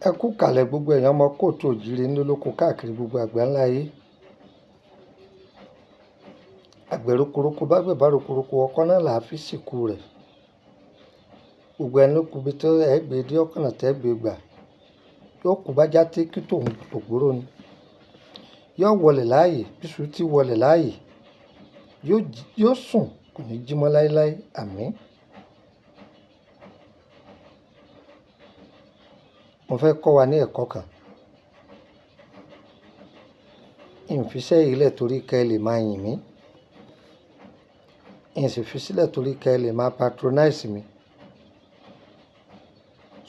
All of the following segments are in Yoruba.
Ẹ kú ìkàlẹ̀ gbogbo ẹ̀yin ọmọ kóòtù òjíire nílé lóko káàkiri gbogbo àgbáńlá ayé. Àgbẹ̀ rokoroko bá gbẹ̀ bá rokoroko, ọkọ́ náà là á fi sìnkú rẹ̀. Gbogbo ẹni ló kú ibi tó ẹ gbé dé ọ̀kànà tẹ́ gbé gbà. Yóò kú bá já tí kí tòun tògbóró ni. Yóò wọlé láàyè, bíṣu tí wọlé láàyè. Yóò sùn, kò ní jí mọ́ láéláé. Àmín. Mo fẹ́ kọ́ wa ní ẹ̀kọ́ kan. N fi iṣẹ́ yìí lẹ̀ torí kí ẹ lè máa yìn mí. N sì fi sílẹ̀ torí kí ẹ lè máa patronize mi.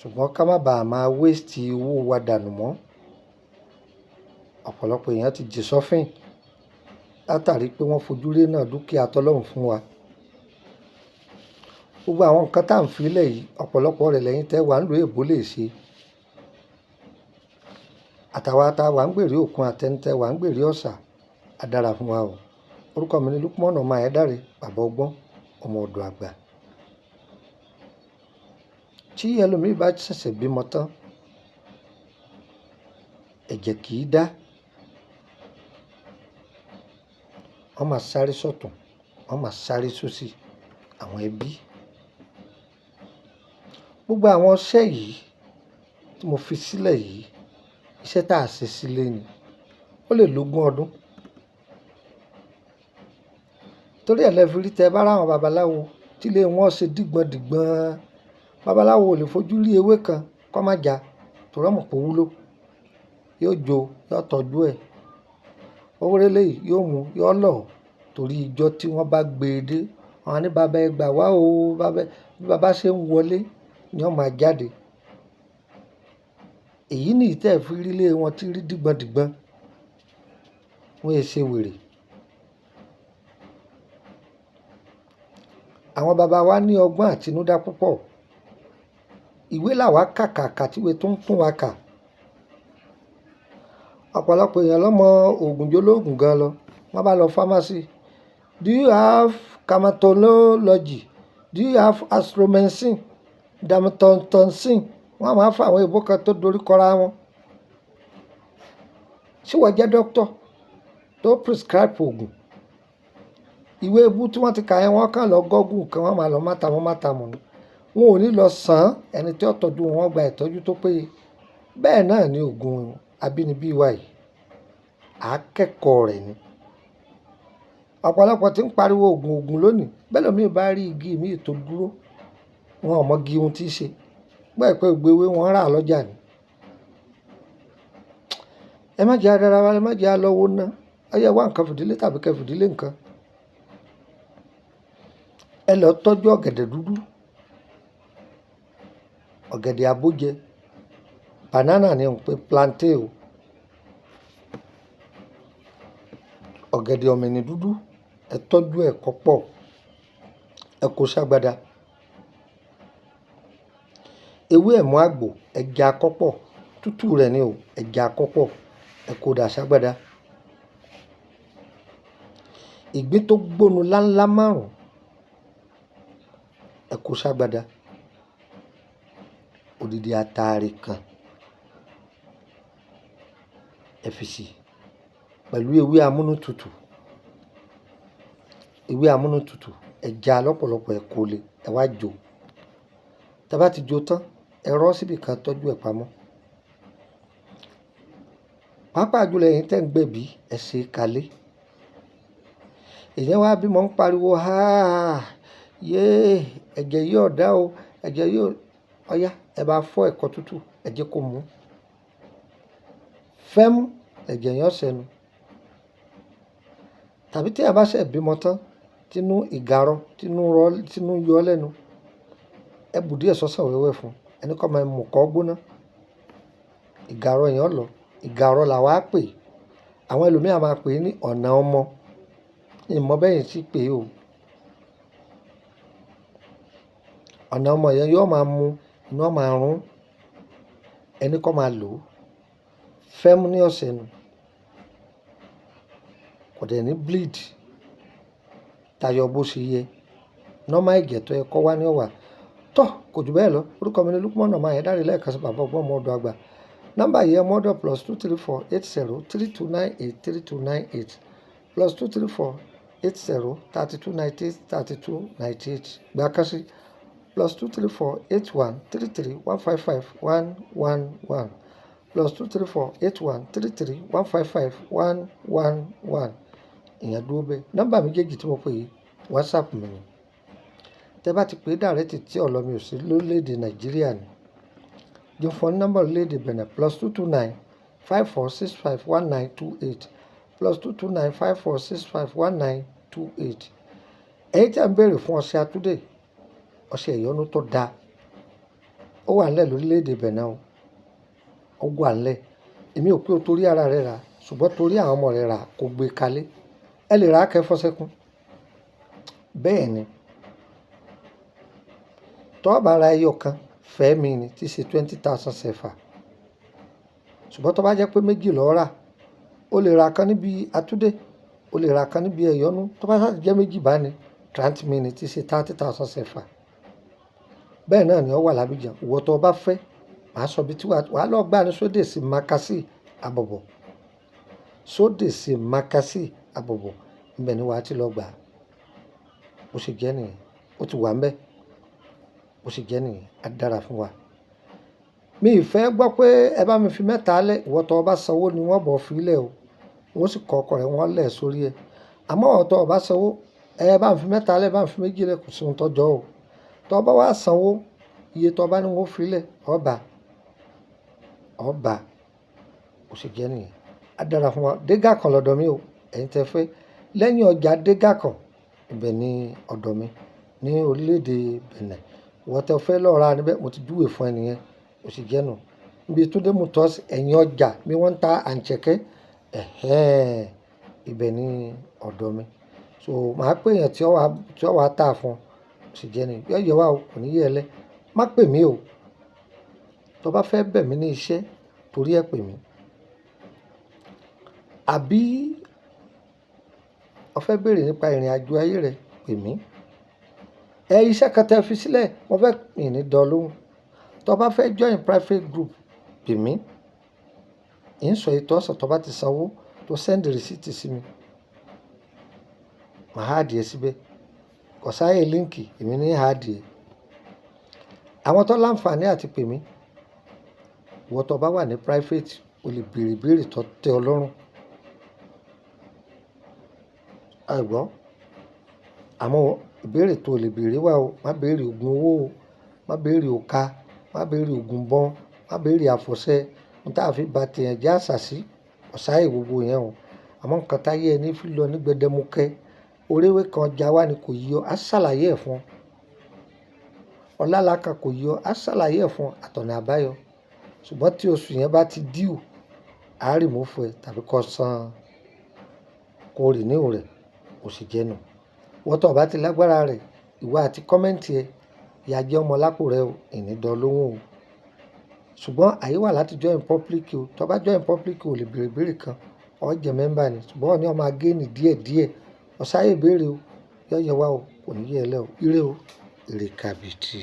Ṣùgbọ́n ká má ba à máa waste owó wa dànù mọ́. Ọ̀pọ̀lọpọ̀ èèyàn ti jì sọ́fìn látàrí pé wọ́n fojú rénà dúkìá tọ́lọ́run fún wa. Gbogbo àwọn nǹkan tí à ń fi lẹ̀ yìí, ọ̀pọ̀lọpọ̀ rẹ̀ lẹ́yìn tẹ́ wà nílùú èbó lè ṣe. Àtàwà tá wà ń gbèrè òkun àtẹni tẹ́ wà ń gbèrè ọ̀sà, á dára fún wa o. Orúkọ mi ni Lukman ọmọ Ayédáre, bàbá ọgbọ́n, ọmọ ọ̀dọ̀ àgbà. Tí ẹlòmíì bá ṣẹ̀ṣẹ̀ bímọ tán, ẹ̀jẹ̀ kì í dá. Wọ́n máa sáré sọ́tùn, wọ́n máa sáré sóṣì àwọn ẹbí. Gbogbo àwọn iṣẹ́ yìí tí mo fi sílẹ̀ yìí, iṣẹ́ tá a ṣe sílé ni. Ó lè lógún ọdún. Torí ẹ lẹ fi rí tẹ bá ràwọn babaláwo tí ilé wọn ṣe dìgbọ̀ndìgbọ̀n. Babaláwo ò lè fojú rí ewé kan kó má ja torí ó mọ̀ pé ó wúlò. Yóò jó, yóò tọ́jú ẹ. Owó eléyìí yóò mú, yóò lọ̀ torí ìjọ tí wọ́n bá gbe dé. Wọ́n á ní bàbá ẹ gbà wá o, bàbá. Bí bàbá ṣe ń wọlé ni ó máa jáde. Èyí nìyí tí ẹ fi rí ilé wọn tí rí dìgbọ̀ndìgbọ̀n. Wọ́n è ṣe wèrè. Àwọn baba wa ní ọgbọ́n àtinúdá púpọ̀. Ìwé làwá kà kà kà tí ìwé tó ń tún wa kà. Ọ̀pọ̀lọpọ̀ èèyàn ló mọ òògùn jolóògùn gan lọ. Wọ́n bá lọ pharmacy. Do you have dermatology? Do you have azithromycin? Dermatotoxin? Wọ́n máa ń fún àwọn èèbó kan tó dorí kọra wọn. Ṣé ìwọ jẹ́ doctor tó prescribe òògùn? Ìwé ebú tí wọ́n ti kà yẹn, wọ́n kàn lọ Google kan, wọ́n máa lọ mátamú mátamú ni. Wọn ò ní lọ sàn ẹni tí ó tọ́jú wọn gba ìtọ́jú tó péye. Bẹ́ẹ̀ náà ni òògùn abínibí wa yìí. A kẹ́kọ̀ọ́ rẹ̀ ni. Ọ̀pọ̀lọpọ̀ tí ń pariwo òògùn òògùn lónìí. Bẹ́ẹ̀ lómi bá rí igi mí tó dúró, wọn ò mọ igi ohun tí í ṣe. Bẹ́ẹ̀ pé gbogbo ewé wọn rà lọ́jà ni. Ẹ má jẹ ara wa, ẹ má jẹ alọ́wọ́ ná. Ẹ yẹ wá nǹkan fìdílé tàbí kẹ́ fìdílé nǹkan. Ẹ lọ tọ́jú ọ̀gẹ̀dẹ̀ dúdú, ọ̀gẹ̀dẹ̀ abójẹ, banana ni ń pè plantain o. Ọ̀gẹ̀dẹ̀ ọ̀mìnì dúdú, ẹ tọ́jú ẹ̀ kó pọ̀, ẹ kó ságbada. Ewé ẹ̀mú àgbò, ẹ já kó pọ̀, tútù rẹ̀ ni o, ẹ já kó pọ̀, ẹ kó dà ságbada. Ìgbín tó gbónu láńlá márùn-ún, ẹ kó ságbada. Odidi ataare kan, ẹ fi sí pẹ̀lú ewé amúnútutù. Ewé amúnútutù, ẹ já lọ́pọ̀lọpọ̀, ẹ kó lè, ẹ wá jó. Tí a bá ti jó tán, ẹ rọ́ síbí kan tọ́jú ẹ pamọ́. Pàápàá jùlọ ẹ̀yin tí ẹ̀ ń gbẹ̀bí, ẹ ṣe kalẹ̀. Èèyàn wá bímọ ń pariwo, "háà, yé, ẹ̀jẹ̀ yìí ò dá o, ẹ̀jẹ̀ yìí ò" Ọ̀yá, ẹ bá fọ́ ẹ̀kọ tútù, ẹ jẹ́ kó mú. Fẹ́mú, ẹ̀jẹ̀ yẹn ó sẹnu. Tàbí tí a bá ṣẹ̀ bímọ tán, tínú ìgàrọ̀, tínú rọ, tínú yọ lẹ́nu, ẹ bù díẹ̀ sọ́sàn wẹ́wẹ́ fún un. Ẹni kó máa mú kọ́ gbóná. Ìgàrọ̀ yẹn ó lọ. Ìgàrọ̀ làwá pè. Àwọn ẹlòmíràn máa pè é ní ọ̀nà ọmọ. N mọ̀ bẹ́ẹ̀ sì pé o. Ọ̀nà ọmọ yẹn yóò máa mú, inú ọ máa rún. Ẹni kó máa lò ó. Fẹ́mú ní ọ̀sẹ̀ nu. Kò dẹ̀ ní bleed. Tayọ bó ṣe yẹ. Normal ẹ̀jẹ̀ tó yẹ kó wá ní ọ̀wà. Tọ́, kò ju bẹ́ẹ̀ lọ. Orúkọ mi ni Lukman ọmọ Ayédáre lẹ́ẹ̀kan sí bàbá ọgbọ́n ọmọ ọ̀dọ̀ àgbà. Nọ́mbà yìí ẹ mọ́dọ̀ +234 80 32 98 32 98, +234 80 32 98 32 98. Gbà kan sí +234 81 33 155 111, +234 81 33 155 111. Ìyẹn dúró bẹ́ẹ̀. Nọ́mbà méjèèjì tí mo pè yìí, WhatsApp mi ni. Tẹ bá ti pé direct tí ọ̀lọ́ mi ò sí lórílẹ̀ èdè Nàìjíríà ni. Jẹ́ fún ọ ní nọ́mbà orílẹ̀ èdè Benin: +229 54 65 19 28, +229 54 65 19 28. Ẹ̀yin tí a ń béèrè fún ọṣẹ àtúndè, ọṣẹ ìyọnu tó da, ó wà nílẹ̀ lórílẹ̀ èdè Benin o. Ó wà nílẹ̀. Èmi ò pé o torí ara rẹ rà, ṣùgbọ́n torí àwọn ọmọ rẹ rà kó gbé kalẹ̀. Ẹ lè rà kẹ́ fọ́ṣẹ́kún. Bẹ́ẹ̀ ni. Tó bá ra ẹyọ kan, fẹ́ mi ni tí ṣe 20,000 CFA. Ṣùgbọ́n tó bá jẹ́ pé méjì lọ rà, o lè ra kan níbi àtúndè, o lè ra kan níbi ẹ̀yọnu. Tó bá sì jẹ́ méjì bá ní, 30 mille ni tí ṣe 30,000 CFA. Bẹ́ẹ̀ náà ni ó wà l'Abidjan. Ìwọ tó bá fẹ́, màá sọ bí tí wà á lọ gbá ní Sódèsì Makasi Àbọ̀bọ̀. Sódèsì Makasi Àbọ̀bọ̀. Ibẹ̀ ni wà á ti lọ gbà. Bó ṣe jẹ́ nìyẹn. Ó ti wà níbẹ̀. Bó ṣe jẹ́ nìyẹn. Á dára fún wa. Mi ì fẹ́ gbọ́ pé ẹ bá mi fi mẹ́ta lẹ̀. Ìwọ tó bá sanwó ni wọ́n bọ̀ fi lẹ̀ o. Wọ́n sì kọ ọkọ rẹ̀, wọ́n lẹ̀ sórí ẹ. Àmọ́ ìwọ tó bá sanwó, ẹ bá mi fi mẹ́ta lẹ̀, bá mi fi méjì lẹ̀, kò sí ohun tó jọ o. Tó bá wá sanwó, iye tó bá ní wọ́n fi lẹ̀, ó bá. Ó bá. Bó ṣe jẹ́ nìyẹn. Á dára fún wa. Dégà kan lọ́dọ̀ mi o. Ẹ̀yin tí ẹ fẹ́. Lẹ́yìn ọjà Dégà kan, ibẹ̀ ni ọ̀dọ̀ mi ní orílẹ̀ èdè Benin. Ìwọ tó fẹ́ lọ ra níbẹ̀, mo ti júwe fún ẹ nìyẹn. Bó ṣe jẹ́ nù. Níbi Túndé Motors, ẹ̀yìn ọjà bí wọ́n ń ta àǹkẹ́kẹ́. Ẹ̀hẹ́n, ibẹ̀ ni ọ̀dọ̀ mi. So màá pè èèyàn tí ó wá tà fún ọ. Bó ṣe jẹ́ nìyẹn. Yóò yẹ wá o, kò ní yẹ ẹ lẹ́. Má pè mí o. Tó bá fẹ́ bẹ̀ mí ní iṣẹ́, torí ẹ pè mí. Àbí o fẹ́ bèèrè nípa ìrìnàjò ayé rẹ, pè mí. Ẹ iṣẹ́ kan tí ẹ fi sílẹ̀, mo fẹ́ mi ní dán lóhùn. Tó bá fẹ́ join private group, pè mí. Ń sọ ètò ọ̀sán tó bá ti sanwó, tó send receipt sí mi. Màá add ẹ síbẹ̀. Kò sáyé link, èmi ní add ẹ. Àwọn tó láǹfààní àti pè mí. Ìwọ tó bá wà ní private, o lè bèèrè ìbéèrè tó tẹ́ ọ lọ́rùn. A gbọ́. Àmọ́ ìbéèrè tó lè bèèrè wà o. Má bèèrè ògùn owó o. Má bèèrè òka. Má bèèrè ògùn ìbọn. Má bèèrè àfọ̀ṣẹ. Ohun tí a fi ba ti èèyàn jẹ́ àṣàsí. Kò sáyé gbogbo ìyẹn o. Àmọ́ nǹkan táyé ẹni fi lọ ní gbẹdẹmukẹ. Oréwé kan ọjà wá ni kò yọ, á ṣàlàyé ẹ̀ fún ọ. Ọláàlá kan kò yọ, á ṣàlàyé ẹ̀ fún ọ àtọ̀nà àbáyọ. Ṣùgbọ́n tí oṣù yẹn bá ti due, a remove ẹ tàbí kó san kó renew rẹ̀, ó sì jẹ́ nù. Ìwọ tó bá ti lágbára rẹ̀, ìwọ àti comment ẹ, ìyà jẹ́ ọmọ lápò rẹ o, ìní dán lóhùn o. Ṣùgbọ́n àyè wà láti join public o. Tó bá join public, o lè bèèrè ìbéèrè kan, ó jẹ́ member ni. Ṣùgbọ́n ó ní ó máa gain díẹ̀ díẹ̀. Ó sáyé ìbéèrè o, yóò yẹ wá o, kò ní yẹ ẹ lẹ́ o. Ire o, ire kàbìtì.